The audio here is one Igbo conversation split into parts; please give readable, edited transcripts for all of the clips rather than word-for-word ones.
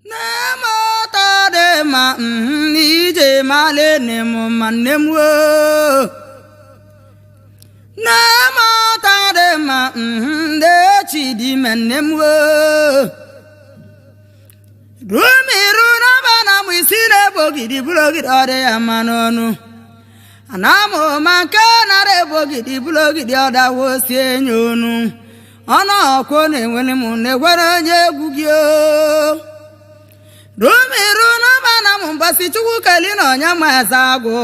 Nne dị ma ije male nne m ma nne m oo. Nne m ọtọ dị ma nne chi dị me nne m oo. Rumiru n'aba na mụ isi na-ebo ogidi bụrụ ogidi ọ dị ya mma n'ọnụ. Ana m ma nke nara ebo ogidi bụrụ ogidi ọ dawo si enye onu. Ọnụ ọkụ na-enwere m na-egwere onye egwu gị oo. Rumiru n'aba na mụ mbọsị Chukwu keli na onye ma eze agwụ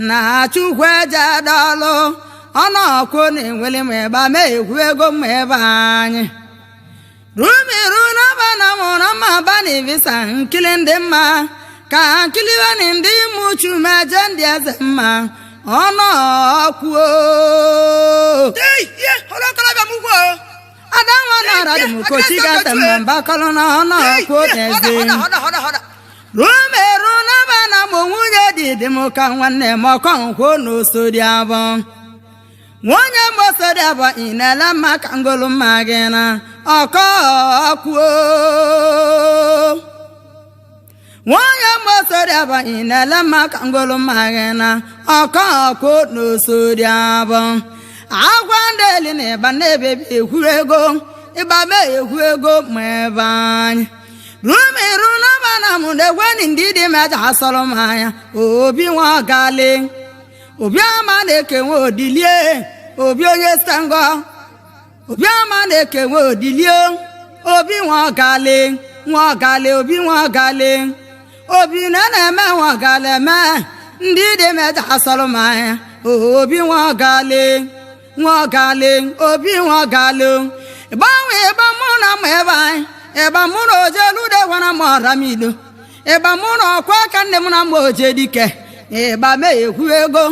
na Chukwu eje dọlụ. Ọnụ ọkụ na-enwere m ebe a ma egwu ego m ebe anyị. Rumiru n'aba na mụ na mma aba na ivisa nkili ndị mma ka nkiliweni ndị mụchu meje ndị eze mma ọnụ ọkụ oo. Ei, ihe ọrụ okorobịa m ugwu o. Ada nwa nara dị m kochi gata mma mbakọlụ na ọnụ ọkụ n'eze. Rumeru n'aba na mụ nwunye dị dị m ka nwanne m ọkọ nkwụ n'osodi abọ. Nwunye m osodi abọ ị na-ele mma ka ngolu mma gị na ọkọ ọkụ oo. Nwunye m osodi abọ ị na-ele mma ka ngolu mma gị na ọkọ ọkụ n'osodi abọ. Agwa ndị eli na ịba na-ebebi ekwu ego ịba mee ekwu ego ma ebe anyị. Rumiru n'aba na mụ na-egweni ndị dị meja asọrọ m anya obi nwa gale obi ama na-ekenwe odilie obi onye sitengọ obi ama na-ekenwe odilie obi nwa gale nwa gale obi nwa gale obi na na-eme nwa gale eme ndị dị meja asọrọ m anya obi nwa gale nwa gale obi nwa gale ịgbanwe ịgba mụ na mụ ebe anyị ịgba mụ na ojelude gwara m ọra m ilo ịgba mụ na ọkwa aka nne m na m oje dike ịgba m ekwu ego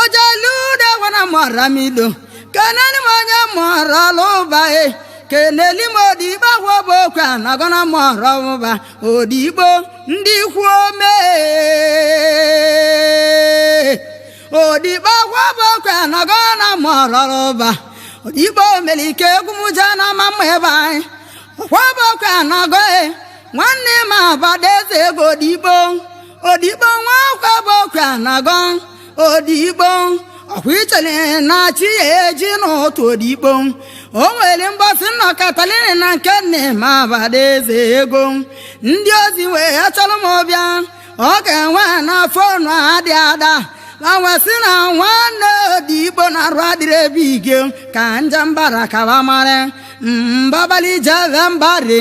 ojelude gwara m ọra m ilo keneli m onye mụọrọ lụba e keneli m odigbo agwọ bụ okwe anagọna m ọrọ ụba odigbo ndị kwuo mee odigbo agwọ bụ okwe anagọna m ọrọ ụba odigbo mere ike egwu m jee na ama mma ebe anyị ọkwabọkwa anagọ e nwanne m abada eze ego odigbo odigbo nwa akwabọkwa anagọ odigbo ọkwa ichere na chi ya eji n'ụtụ odigbo o nwere mbọsị nnọkọtalini na nke nne m abada eze ego ndị ozi wee achọrọ m ọbịa ọ ga-enwe na fonu adị ada ma nwesị na nwanne odigbo na-arụ adịrị ebe ige ka njambara kaba mara mbabali jeve mbari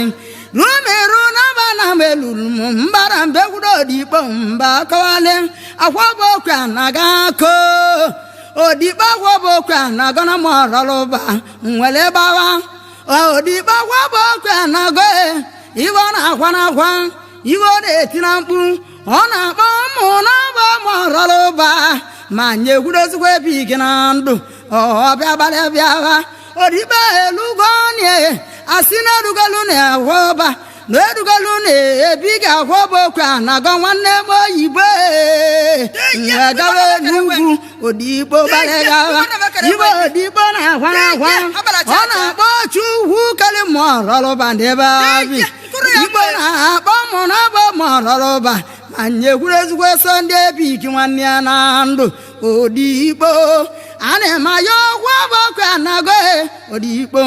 rumeru n'aba na m eluru m mbara mbegwudo odigbo mba kọwale akwabokwe anaga ko odigbo akwabokwe anaga na m ọrọlụba nwere gbawa odigbo akwabokwe anago iwe ọ na-akwa n'akwa iwe ọ na-eti na mkpu ọ na-akpọ mụ n'ọba m ọrọlụba ma nyekwudozikwa ebe ike na ndụ ọbịa gbalịa bịawa odigbo elugo nie asị na erugolu na-ahụ ọba na erugolu na-ebi ga-ahụ ọba okwe anagọ nwanne m oyibo gawa n'ugwu odigbo gbalịgawa ibe odigbo na-agwa na-agwa ọ na-akpọ chukwu kali ma ọrọlụba n'ebe abi igbo na-akpọ mụ na ọbọ ma ọrọlụba ma nyekwuru ezigbo so ndị ebiki nwanne ya na ndụ odigbo a na-eme ya ọgwụ ọbọkụ anago odigbo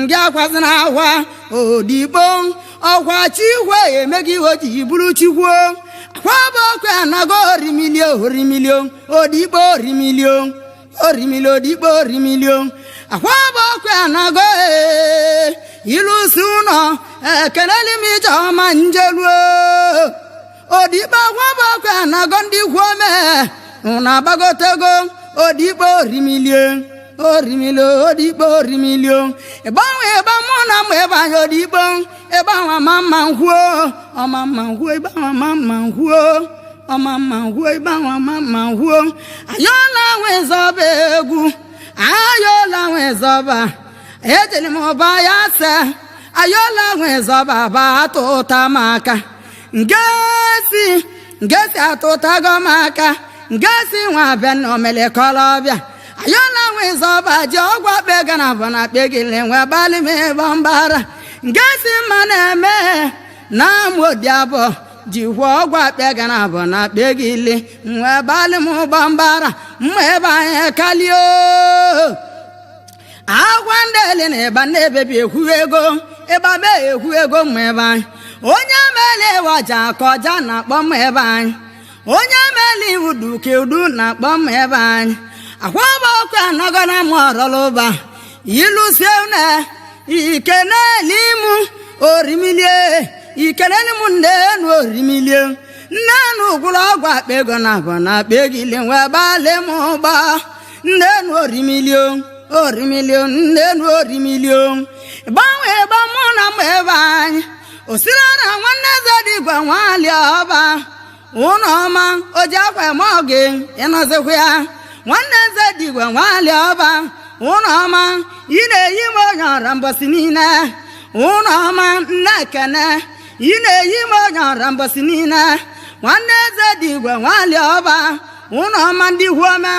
ngị akwazina akwa odigbo ọkwa chikwe emeghị ihe o ji bụrụ chikwuo akwa ọbọkụ anago orimilio orimilio odigbo orimilio orimilio odigbo orimilio akwa ọbọkụ anago ilusi ụlọ ekeleli m ijeọma njeluo odigbo akwa ọbọkụ anago ndị kwuo mee unu agbagotego odigbo orimilie orimilio odigbo orimilio ịgbanwe ịgba mụ na mụ ebe anyị odigbo ịgbanwe ma mma nkwuo ọma mma nkwuo ịgbanwe ma mma nkwuo ọma mma nkwuo ịgbanwe ma mma nkwuo ayọla nwezọba egwu ayọla nwezọba ejeli m ụba ya se ayọla nwezọba ba atụta m aka ngesi ngesi atụtago m aka ngesi nwa abịa na omelekọlọbịa ayọla nwezọba ji ọgwụ akpa ego na abụ na akpa gị nwe gbalị m ịbọ mbara ngesi mma na-eme Na amụodi abụọ jikwa ọgwụ akpa ga na abụọ na akpa ego ile nwee balị m ụgbọ mbara mma ebe anyị kalio. Agwa ndị eli na ịba na-ebebi ekwu ego ịba be ekwu ego mma ebe anyị. Onye mele ịwaja ka ọja na-akpọ mma ebe anyị. Onye mele iwu duka udu na-akpọ mma ebe anyị. Akwa bụ ọkụ anago na mụ ọrọlụba ilusie une ikenelimu orimilie ikenelimu nnenu orimilie nnenu gwụrụ ọgwụ akpa ego na abụ na akpa ego ile nwee gbalị m ụgba nnenu orimilio orimilio nnenu orimilio gbanwee gba mụ na mụ ebe anyị osirara nwanne eze dịgwa nwali ọba ụnọ ọma o ji akwa eme ọgị ịnọzikwa ya nwanne eze dịgwa nwali ọba ụnọ ọma ị na-eyi m onye ọra mbọsị niile ụnọ ọma nne ekene ị na-eyi m onye ọra mbọsị niile nwanne eze dịgwa nwali ọba ụnọ ọma ndị ihu ọma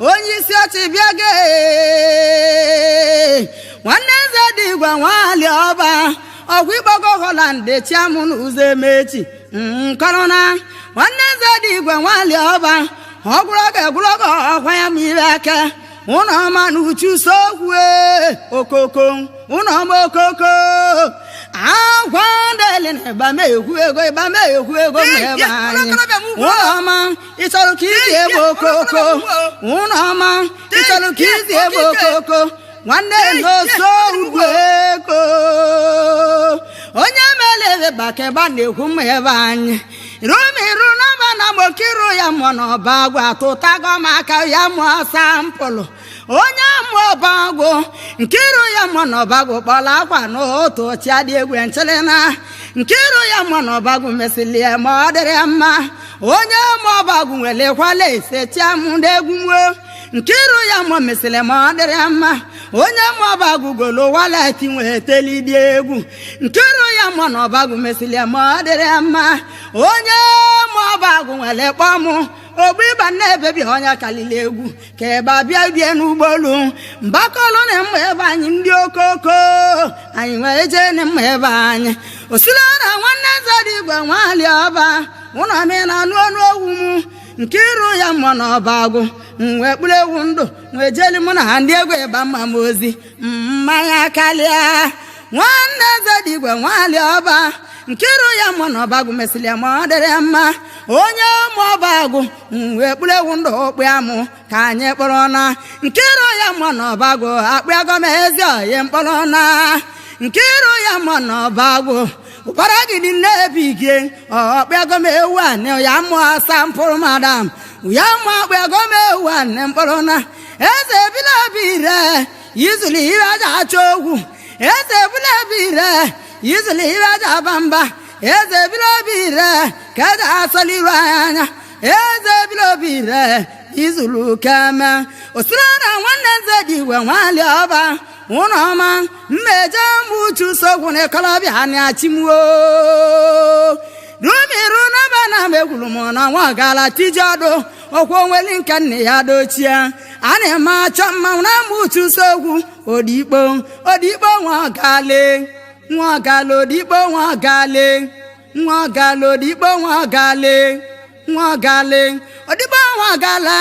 onye isi ọchị bịa gị nwanne eze dịgwa nwali ọba ọgwụ ịkpọgo Holland chiamụ n'ụzọ emechi nkọrọna nwanne eze dịgwa nwali ọba ọgwụrọgọ egwụrọgọ ọkwa ya ma ire aka ụnọ ọma na uchu sokwu okoko ụnọ ọma okoko agwa ndeli na ịba m ekwu ego ịba m ekwu ego ma ebe anyị ụnọ ọma ị chọrọ ka izi ebe okoko ụnọ ọma ị chọrọ ka izi ebe okoko nwanne n'oso ugwu ego onye mere ebe bakeba na-ekwu mma ebe anyị rumiru n'ọba na gbokiru ya mụọ n'ọba agwụ atụtago m aka ya mụọ sampụlụ onye mụọ ọba agwụ nkiru ya mụọ n'ọba agwụ kpọrọ akwa n'otu chiadị egwu nchịrịna nkiru ya mụọ n'ọba agwụ mesịrị ya ma ọ dịrị ya mma onye mụọ ọba agwụ nwere kwala ise chiamụ ndị egwu nwuo nkiru ya mụọ mesịrị ma ọ dịrị ya mma onye mụọ ọba agwụ golo waleti nwee telidi egwu nkiru ya mụọ n'ọba agwụ mesịrị ya ma ọ dịrị ya mma onye mụọ ọba agwụ nwere kpọmụ ogbu ịba na-ebebi onye kalili egwu ka ebe abịa bie n'ụgbọelu mbakọlụ na mma ebe anyị ndị okoko anyị nwere jee na mma ebe anyị osilara nwanne eze dị igwe nwali ọba ụlọ m na anụ ọnụ owu m nke iru ya mmụọ na ọba agwụ wee kpụrụ ewu ndụ wee jeli mụ na ha ndị egwu ịba mma m ozi mmanya kalịa nwanne eze dị igwe nwali ọba nke iru ya mmụọ na ọba agwụ mesịrị ya ma ọ dịrị ya mma onye ụmụ ọba agwụ wee kpụrụ ewu ndụ okpu amụ ka anyị kpọrọ na nke iru ya mmụọ na ọba agwụ akpụ agọm ezi oyi mkpọrọ na nke iru ya mmụọ na ọba agwụ ụbara gidi nnebigie ọkpụ agọm ewu anị ya mmụọ sampụrụ madam ya mmụọ akpụ agọm ewu anị mkpọrọ na eze bilabi ire izuli ire aja achọ okwu eze bilabi ire izuli ire aja aba mba eze bilabi ire ka eje asọliru anya eze bilabi ire izulu keme osirana nwanne nze dị igwe nwali ọba ụnọ ọma mmeje mgbe uchu sogwu na ịkọlọbịa na achịmwo rumiru n'aba na m egwuru m na nwa gala tije ọdụ ọkwa onweli nke nne ya dochie a na-eme achọ mmanwụ na mgbe uchu sogwu odikpo odikpo nwa gale nwa gale odikpo nwa gale nwa gale odikpo nwa gale nwa gale odikpo nwa gala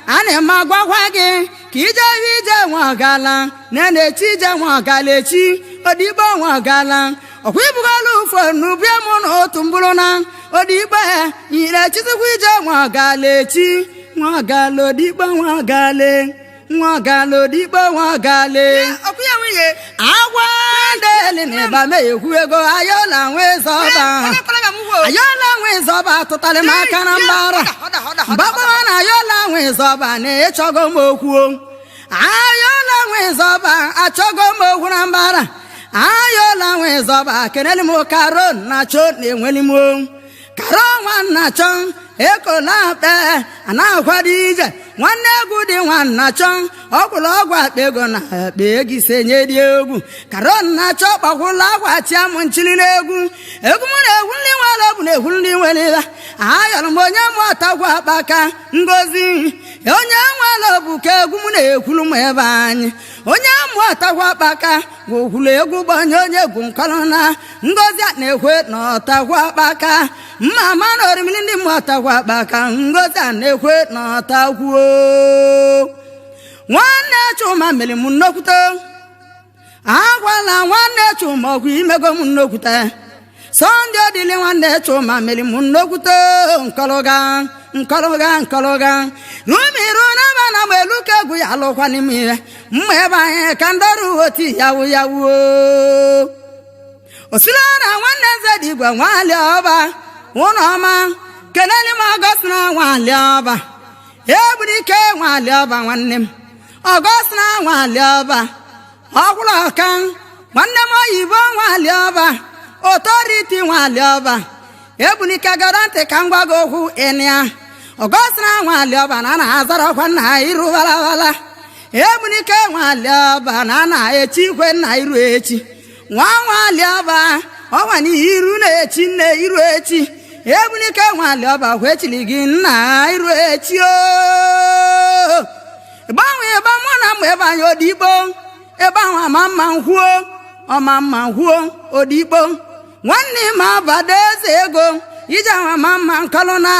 a na-eme agwagwa gị ka ije ije nwa gala na na-echi ije nwa gala echi odigbo nwa gala ọkwa ibugala ụfọ n'ubie mụ na otu mbụrụ na odigbo yire chizikwa ije nwa gala echi nwa gala odigbo nwa gale nwa gala odigbo nwa gale ọkụ ya nwunye agwa ndeli na ịba m ekwu ego ayọla nwe zọba onye kpọrọ m ugwo ayọla nwe zọba tụtalị m aka na mbara mgbagbawa na ayọla nwe zọba na ịchọgo m okwu ayọla nwe zọba achọgo m okwu na mbara ayọla nwe zọba keneli m karo na cho na enweli m karo nwanna chọ ekola akpe a na-akwado ije nwanne egwu dị nwanna chọ ọgwụrụ ọgwụ akpa ego na akpa ego ise nye dị egwu karo nna chọ gbakwụla akwa chia m nchili n'egwu egwu m na-egwu ndị nwere bụ na-egwu ndị nwere ya ayọrọ m onye m ọtagwu akpaka ngozi onye nwere Ọdala bụ ka egwu m na-ekwulu m ebe anyị onye mụ ọtakwa akpaka gwokwulu egwu gbanye onye egwu nkọrọ na ngozi a na-ekwe na ọtakwa akpaka mma ama na orimiri ndị mmụọ ọtakwa akpaka ngozi a na-ekwe na ọtakwuo. Nwanne Chuma mere m nnokwute agwala nwanne Chuma ọgwụ imego m nnokwute. Sọnde odili nwanne Chuma mere m nnokwute nkọlụga nkọlụga nkọlụga rumiru n'aba na mgbe elu ka egwu ya alụkwa n'ime ihe mma ebe anyị ka ndọrụ oti yawu yawuo. Osila na nwanne nze dị igwe nwali ọba ụlọ ọma keneli m ọgọsina nwali ọba egburike nwali ọba nwanne m ọgọsina nwali ọba ọkwụrụ ọka nwanne m oyibo nwali ọba otoriti nwali ọba egbunike gara ntị ka m gwa gị okwu ịnịa ọgọsina nwali ọba na a na-azara ọkwa nna iru walawala egbunike nwali ọba na a na-echi ikwe nna iru echi nwa nwali ọba ọnwa na iru na-echi nne iru echi egbunike nwali ọba kwechiri gị nna iru echi o gbanwe ịgba mụ na mgbe ebe anyị odigbo ebe ahụ ama mma nkwuo ọma mma nkwuo odigbo nwanne m abada eze ego ije ahụ ama mma nkọlụ na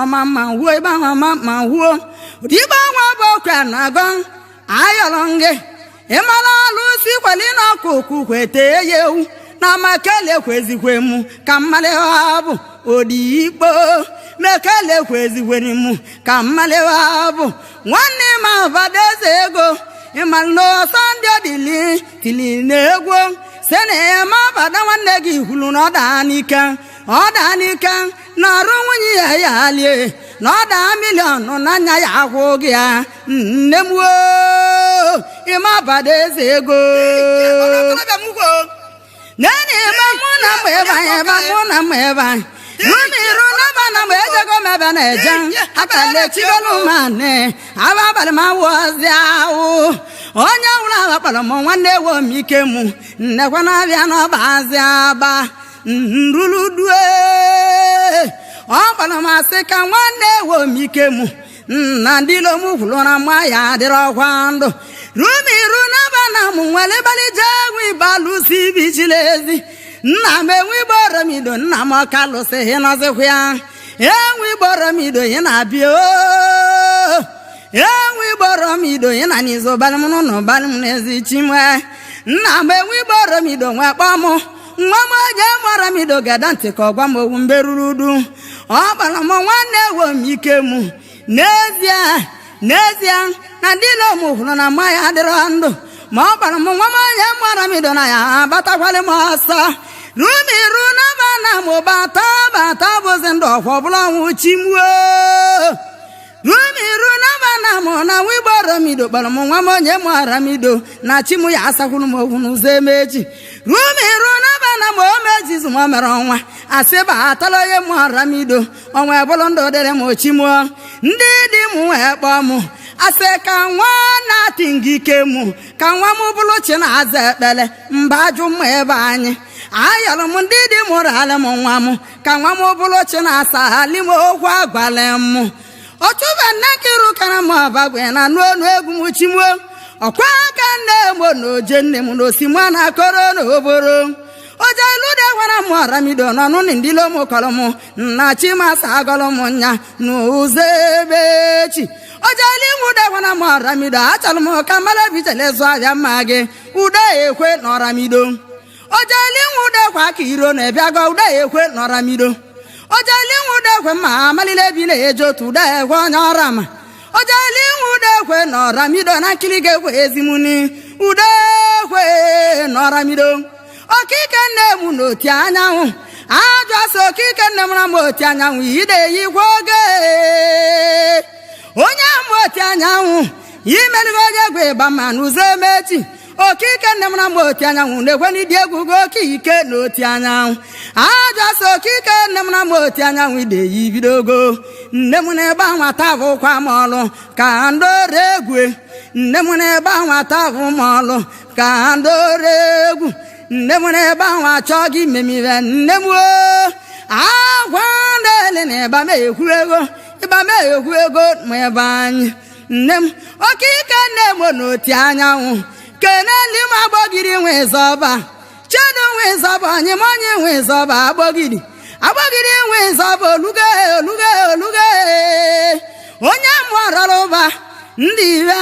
ọma mma nkwuo ebe ahụ ama mma nkwuo odigbo nwa bụ okwe na-agọ ayọrọ gị ịmara alụsị kweli na ọkụ kwete ya ewu na makele kwezikwe mụ ka mmalịwa bụ odigbo mekele kwezikwere mụ ka mmalịwa bụ nwanne m abada eze ego ịmalụ Sọnde odili tili na-egwu se na eme abada nwanne gị kwuru na ọ daa n'ike ọ daa n'ike na arụ nwunye ya ya lie na ọ daa miliọnụ n'anya ya akwụ gị ya nne m woo ịma abada eze ego. Okorobịa m ukwu. Nene ebe mụ na mgbe ebe anyị ebe mụ na mgbe ebe anyị rumiru n'aba na mgbe ejego m ebe na-eje akala echibelu m anị aba abalị m awụọzi awụ onye nwụrụ awa kpọrọ m nwanne ewo m ike mụ nnekwa na-abịa n'ọba azị aba nruludue ọ kpọrọ m asị ka nwanne ewo m ike mụ nna ndị ilom kwuru na mma ya adịrọ ọkwa ndụ rumiru n'aba na mụ nwere ịgbalị jee egwu ịbalụsi ibichila ezi nna m enwe igboramido nna m ọka lụsị ịnọzikwa ya enwe igboramido ị na-abịa oo enwe igboramido ị na n'izu balị m n'ụlọ balị m n'ezi chimwe nna m enwe igboramido nwe kpọọ m nwa m onye mara m ido gada ntị ka ọ gwa m owu mbe ruru udu ọ kpara m nwanne ewo m ike m n'ezie n'ezie na ndị ile m hụrụ na mma ya adịrọ ndụ ma ọ kpara m nwa m onye mara m ido na ya abatakwalị m ọsọ rumiru n'aba na m bata bata bụzi ndụ ọkwa ọbụla ọnwụ chimuo rumiru n'aba na mụ na nwa igbo romido kpọrọ m nwa m onye mụara m ido na chi m ya asakwuru m okwu n'ụzọ emechi rumiru n'aba na m omejizu m mere ọnwa asị ba atala onye mụara m ido ọnwa ebụlụ ndụ dịrị m chi mụọ ndị dị m wee kpọọ m asị ka nwa na-atị ngike mụ ka nwa m bụrụ chi na-aza ekpele mba ajụ mma ebe anyị ayọrọ m ndị dị mụrụ alị m nwa m ka nwa m bụrụ chi na-asa alị m okwu agwalị m ọtụba nne nkiru kara m ọbagwe na anụ ọnụ egwu m chimuo ọkwa aka nne m na oje nne m na osimụ na akọrọ na oboro oje lude gwara m ọramido n'ọnụ na ndilo m kọrọ m nna chimasa agọrọ m nya n'ụzọ ebe echi ojeli nwude gwara m ọramido achọrọ m ka mara bijele zụ ahịa mma gị ude ekwe na ọramido ojeli nwude kwa ka iro na ebiago ude ekwe na ọramido ojeli nwude ekwe ma amalile bi na-eje otu ude ekwe onye ọra ma ojeli nwude ekwe na ọramido na nkiri ga-ekwe ezimuni ude ekwe na ọramido okike nne m na oti anyanwụ ajụ asị okike nne m na m oti anyanwụ ide yikwa oge onye m oti anyanwụ imerigo onye egwu ịba ma n'ụzọ emechi okike nne m na m oti anyanwụ na-ekwe n'ịdị egwu gị oke ike na oti anyanwụ ajụ asị okike nne m na m oti anyanwụ ide yi bidogo nne m na-ebe anwata bụkwa m ọlụ ka ndore egwu nne m na-ebe anwata bụ m ọlụ ka ndore egwu nne m na-ebe ahụ achọ gị memire nne m oo agwa ndele na ịba m ekwu ego ịba m ekwu ego ma ebe anyị Nne m okike nne m n'oti anyanwụ keneli m agbọgiri nwe zọba chedu nwe zọba onye m onye nwe zọba agbọgiri agbọgiri nwe zọba olugo olugo olugo. Onye mmụọ rọrọ ụba ndị iwe,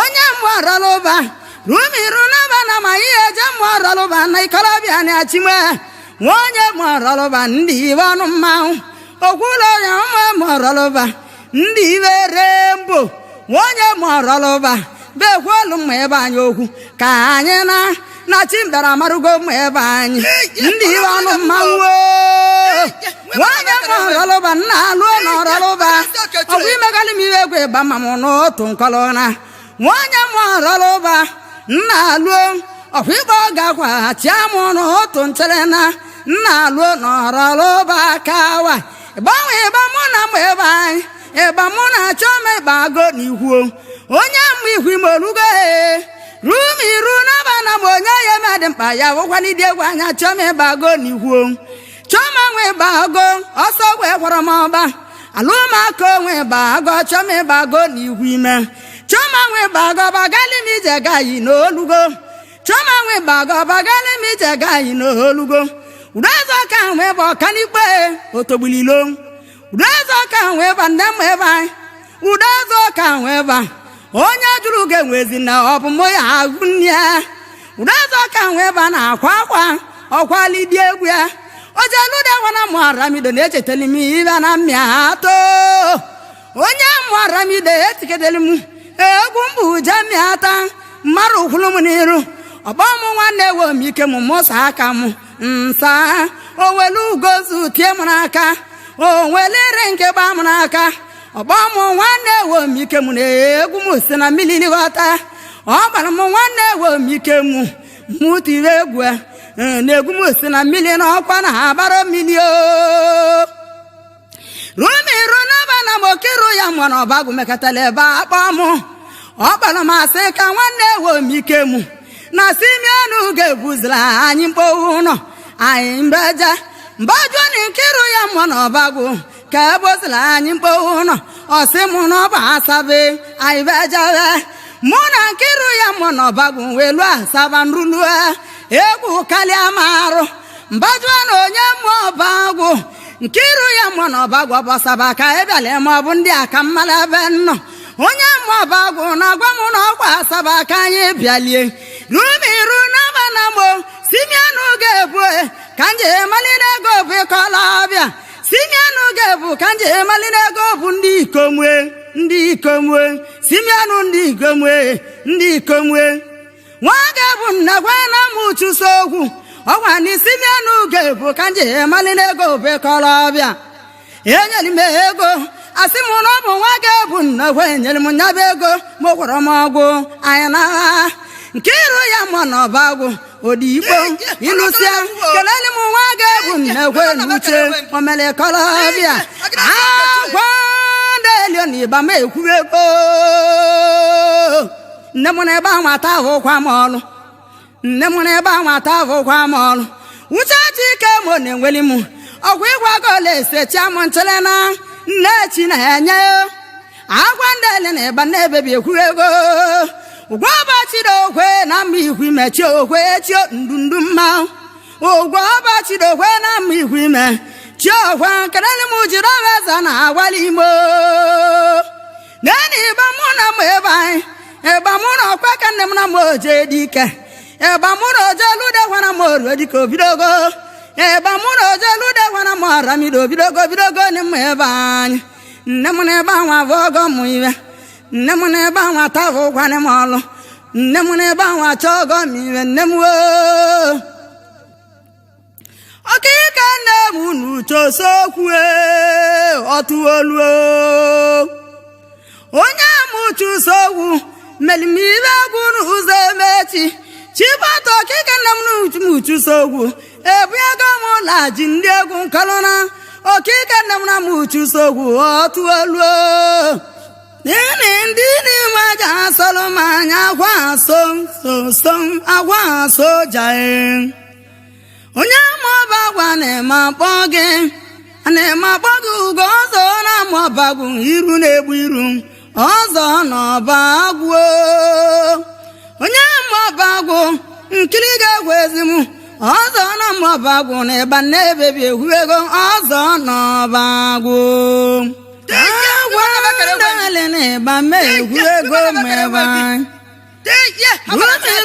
onye mmụọ rọrọ ụba rumiru naba na ma ihe eje mmụọ rọrọ ụba na ikorobịa na achime nwa onye mmụọ rọrọ ụba ndị iwe ọnụ mmanwụ okwula onye ụmụ mmụọ rọrọ ụba ndị iwe rembo nwa onye mmụọ rọrọ ụba bekwuolu mma ebe anyị okwu ka anyị na chi mbịara amarugo mma ebe anyị ndị iwe ọnụ mmanwụ nwa onye mmụọ rọrọ ụba nna alụọ na ọrọrọ ụba ọgwụ imegalị m iwe egwu ịgba ma m n'otu nkọlọ na nwa onye mmụọ rọrọ ụba nna alụọ ọkwa ịkpọ gakwa chia m n'otu nchere na nna alụọ na ọrọrọ ụba kawa ịgbanwe ịgba mụ na mụ ebe anyị ịgba mụ na achọ m ịgba ago n'ihu onye mma ihu ime olugo rum iru naba na m onye ya eme dị mkpa ya wụkwalide egwu anya chọọ m ịgba ago n'ihu chọma nwe ịgba ago ọsọ wee gwọrọ m ọba alụmaka onwe ịgba ago chọọ m ịgba ago n'ihu ime chọma nwe ịgba ago bagali m ije gaghị n'olugo chọma nwe ịgba ago bagali m ije gaghị n'olugo udeze ka nwe bụ ọkanikpe otogbulilo udeze ka nwe ba nne m ebe anyị udeze ka nwe ba onye jụrụ ga-enwezi na ọ bụ mụ ya agụ nne ya udeze ka nwe ba na-akwa akwa ọkwalidi egwu ya ojelude nwana mụ aramido na-echetali m ibe na mmịa atọ onye mụ aramido etiketeli m egwu mbụ je mmịata mmadụ kwuru m n'iru ọgbọ m nwanne wo m ike m mụsa aka m nsa owelu ugozu tie m n'aka onwele ire nke gba m n'aka ọgbọ m nwanne wo m ike m na egwu m si na mmiri ghọta ọ gbara m nwanne wo m ike m mụ tiri egwu na egwu m si na mmiri na ọkwa na abara mmiri o rumiru n'aba na m okiru ya mụrụ ọbagụ mekọtara ebe akpọ m ọ kpọrọ m asị ka nwanne wo m ike m na simienu ga-ebuzila anyị mkpowu ụlọ anyị mbeje mbajuo na nkiru ya mụọ na ọbagụ ka ebozila anyị mkpowu ụlọ ọsị mụ na ọba asabe anyị bejebe mụ na nkiru ya mụọ na ọbagụ welu asaba nrulue egwu kalịa m arụ mbajuo na onye mụọ ọbagụ nkiru ya mụọ na ọbagụ ọbọsaba ka ịbịala ma ọ bụ ndị a ka mmala ebe nnọ onye mmụọ ọbagụ na-agwa m na ọkwa asaba ka anyị bịalie rumiru n'aba na mo simianụ ga-ebu ka nje malite ego bụ ịkọlọbịa simianụ ga-ebu ka nje malite ego bụ ndị ikomwe ndị ikomwe simianụ ndị ikomwe ndị ikomwe nwa ga-ebu nna gwa na m chụso okwu ọgwa na simianụ ga-ebu ka nje malite ego bụ ịkọlọbịa enyere m ego asị m na ọ bụ nwa ga-ebu nna gwa enyere m nyaba ego ma gwọrọ m ọgwụ anyị na nke iru ya mụọ na ọbagwụ odigbo ịlụsịa kelele m nwa ga-ebu nnekwe n'uche omelekọlọbịa akwa delio na ịba m ekwuego nne m na ebe anwata ahụkwa m ọlụ nne m na ebe anwata ahụkwa m ọlụ uche chike m na-enweli m ọgwụ ịgwa gola esechia m nchere na nne chi na-enye agwa ndeli na ịba na-ebebi ekwuego ụgwọ ọbachidokwe na mma ihu ime chi okwe chi ndundu mma ụgwọ ọbachidokwe na mma ihu ime chi okwe kelele m jiri ọbeza na agwala imo neni ịgba mụ na mụ ebe anyị ịgba mụ na ọkwa ka nne m na m oje dị ike ịgba mụ na oje ludegwara m oruo dịka obidogo ịgba mụ na oje ludegwara m ọramido obidogo bidogo ni m ebe anyị nne m na ebe anwa bụ ọgọ mụ iwe nne m na ebe anwa tavụ ụkwanị m ọlụ nne m na ebe anwa chọọ ọgọ m iwe nne m woo ọkaike nne m unu chosokwu ọtụoluo onye mụchusogwu melimibe egwu n'ụzọ emechi chibata ọkaike nne m n'uchusogwu ebuego m laji ndị egwu nkalụna ọkaike nne m na m uchusogwu ọtụoluo nini ndị n'ime aja asọrọ m anya akwa so so so akwa soja. Onye mụọba gwa na-eme akpọ gị na-eme akpọ gị ugo ọzọ na amụọbagwu iru na-egbu iru. Ọzọ n'ọba agwụ, onye mọba agwụ nkiri ga-egwu ezi m. Ọzọ na mọba agwụ na ịba na-ebebi egwu ego. Ọzọ n'ọba agwụ agwa na ịba mee egwu ego ma ebe anyị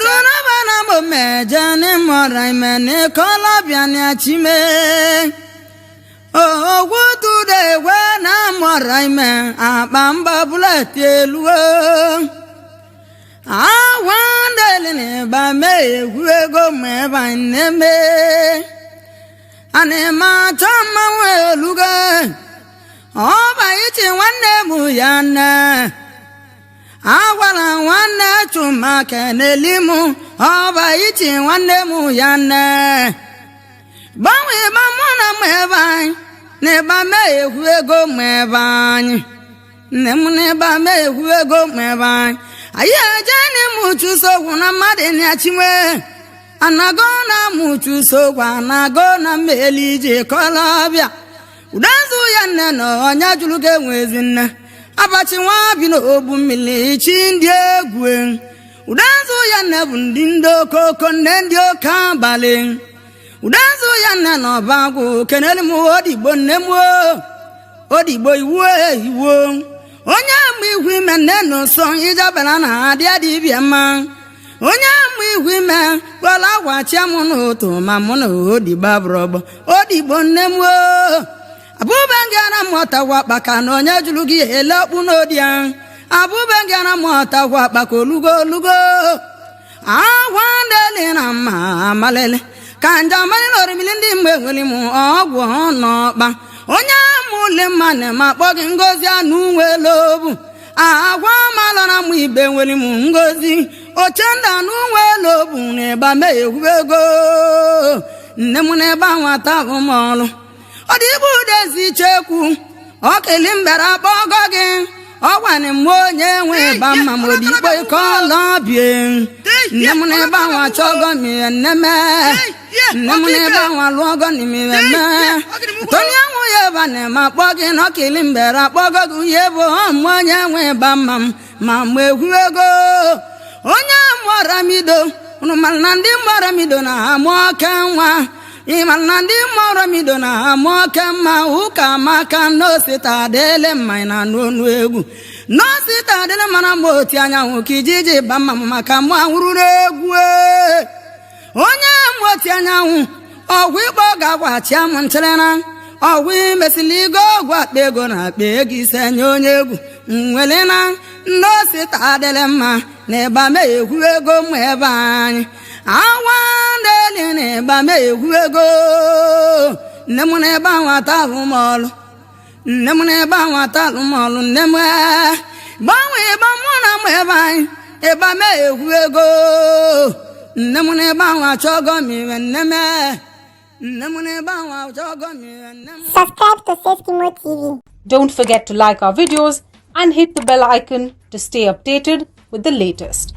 ruo na meje ni mọra ime ni kọlọbịa ni achime ogwu tude egwe na mọra ime akpa mba bulet eluo awa ndeli na ịba mee egwu ego ma ebe anyị na-eme ana m achọ mmanwụ elugo. Ọba ichi nwanne m ya nne agwara nwanne Chuma keneli m. Ọba ichi nwanne m ya nne gbanwe ịgba mụ na m ebe anyị na ịgba mee egwu ego m ebe anyị nne m na ịgba mee egwu ego m ebe anyị anyị eje n'ime chusogwu na mmadụ na-achinwe anago na mụ chusogwu anago na mmeli ije kọlọbịa udezu ya nne na ọnya jụrụ ga enwe ezi nne abachi nwa bi n'ogbu mmiri chi ndị egwu udezu ya nne bụ ndị ndị okoko nne ndị oke abalị udezu ya nne na ọba agwụ kenelu m odigbo nne m odigbo iwu iwu onye mgbe ihu ime nne na ụsọ ijebela na adị adịbịa mma onye mgbe ihu ime kpọla agwachia m n'ụtụ ma mụ na odigbo abụrọgbọ odigbo nne m abụbe ngị ana mụọtakwa akpaka na onye jụrụ gị ele ọkpụ n'odi ya abụbe ngị ana mụọtakwa akpaka olugo olugo agwa ndeli na mma amalele ka nja mali na orimili ndị mgbe nwere m ọgwụ n'ọkpa onye mụle mma na ma akpọ gị ngozi anụ nwere obu agwa malọra m ibe nwere m ngozi oche nda anụ nwere obu na ịgba mee egwu ego nne m na ịgba nwata bụ m ọlụ ọ dị ibu udezi chekwu ọkili mbịara akpọ ọgọ gị ọgwani m onye nwe ịba mma m odigbo ike ọlọbie nne m na ịgba nwa chọgọ mire nne m nne m na ịgba nwa lụọ ọgọ n'imire me tony anwụ ya ebe na ma akpọ gị na ọkili mbịara akpọgọ gị ihe bụ ọmụ onye nwe ịba mma m ma mgbe egwu ego onye mụọramido unu mara na ndị mụọramido na amụ oke nwa ịmara na ndị mụọramido na amụ oke mma ụka maka n'osita adịle mma na n'onu egwu n'osita adịle mara ma oti anyanwụ ka ijiji ba mma m maka mụ anwụrụ n'egwu onye mụ oti anyanwụ ọgwụ ịkpọ ga-agwachia m nchịrịna ọgwụ imesili igo ọgwụ akpa ego na akpa ego ise nye onye egwu nwelena ndị osita adịrị mma na ịgba mee egwu ego mụ ebe anyị awa ndeli na ịgba mee egwu ego nne m na ịgba nwata alụ m ọlụ nne m na ịgba nwata alụ m ọlụ nne m gbanwe ịgba mụ na mụ ebe anyị ịgba mee egwu ego nne m na ịgba nwa chọgọ mire nne m nne m na ịgba nwa chọgọ mire nne m. Subscribe to Safety Mo TV. Don't forget to like our videos and hit the bell icon to stay updated with the latest.